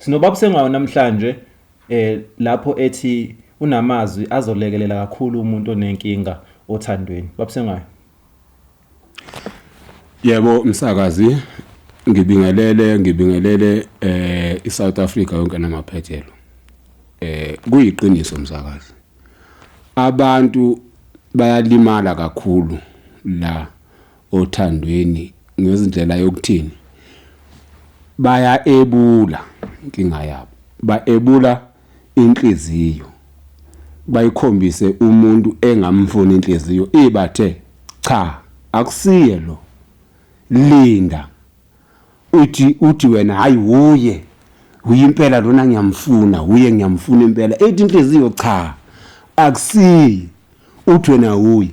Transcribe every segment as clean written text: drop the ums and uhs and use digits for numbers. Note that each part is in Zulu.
Sinobaba Sengwayo namhlanje lapho ethi unamazwi azolekelela kakhulu umuntu onenkinga othandweni. Baba Sengwayo. Yebo msakazi, ngibingelele ngibingelele iSouth Africa yonke namaphethelo. Kuyiqiniso msakazi. Abantu bayalimala kakhulu la othandweni ngezindlela yokuthini, baya ebula inkinga yabo, baebula inhliziyo, bayikhombise umuntu engamfuni inhliziyo ibathe cha, akusiye lo, linda. Uthi wena hayi, uye uyimpela lona, ngiyamfuna uye, ngiyamfuna impela. Ethi inhliziyo cha, akusiyi. Uthi wena uye,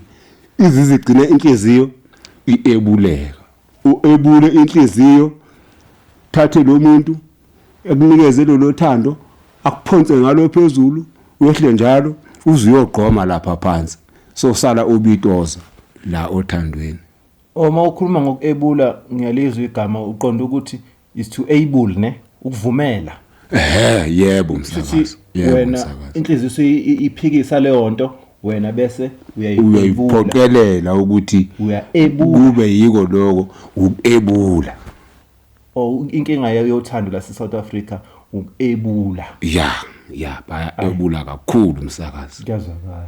izizigcine inhliziyo iebuleka, uebule inhliziyo, thathe lo muntu ekunikeze lolo thando, akuphonse ngalo phezulu, wehle njalo uze uyogqoma lapha phansi, sosala ubitoza la othandweni. Uma ukhuluma ngokuebula, ngiyalizwa igama, uqonda ukuthi is to able ne ukuvumela. Ehhe, yebo msakazi, yebo. Wena msakazi. Inhliziyo iphikisa leyo nto, wena bese uyayibula. Uyayiphoqelela ukuthi uya-ebula. Kube yiko lokho ukuebula. Oh, inkinga yothando lase South Africa ukuebula. Ya, baya ebula kakhulu msakazi. Kuyazwakala,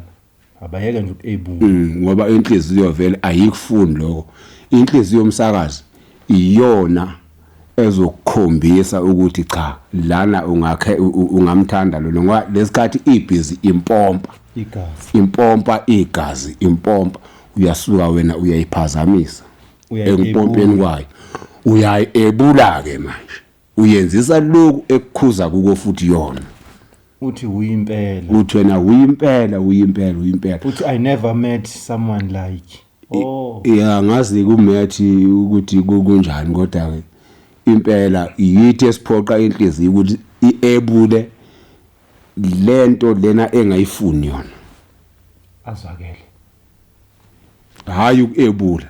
abayeke nje ukuebula. Ngoba inhliziyo vele ayikufuni lokho. Inhliziyo yomsakazi iyona ezokukhombisa ukuthi cha, lana ungakhe ungamthanda lona, ngoba lesikhathi ibhizi impompa igazi, impompa igazi, impompa, uyasuka wena uyayiphazamisa ekupompeni kwayo, uyayi-ebula ke manje, uyenzisa lokhu ekukhuza kuko futhi yona. Uthi uyimpela. Uthi wena uyimpela, uyimpela, uyimpela. Uthi I never met someone like, oh. Ya, ngazi kumethi ukuthi kunjani, kodwa ke impela yithi esiphoqa inhliziyo ukuthi iebule lento lena engayifuni yona. Azwakele. Hayi, ukuebula.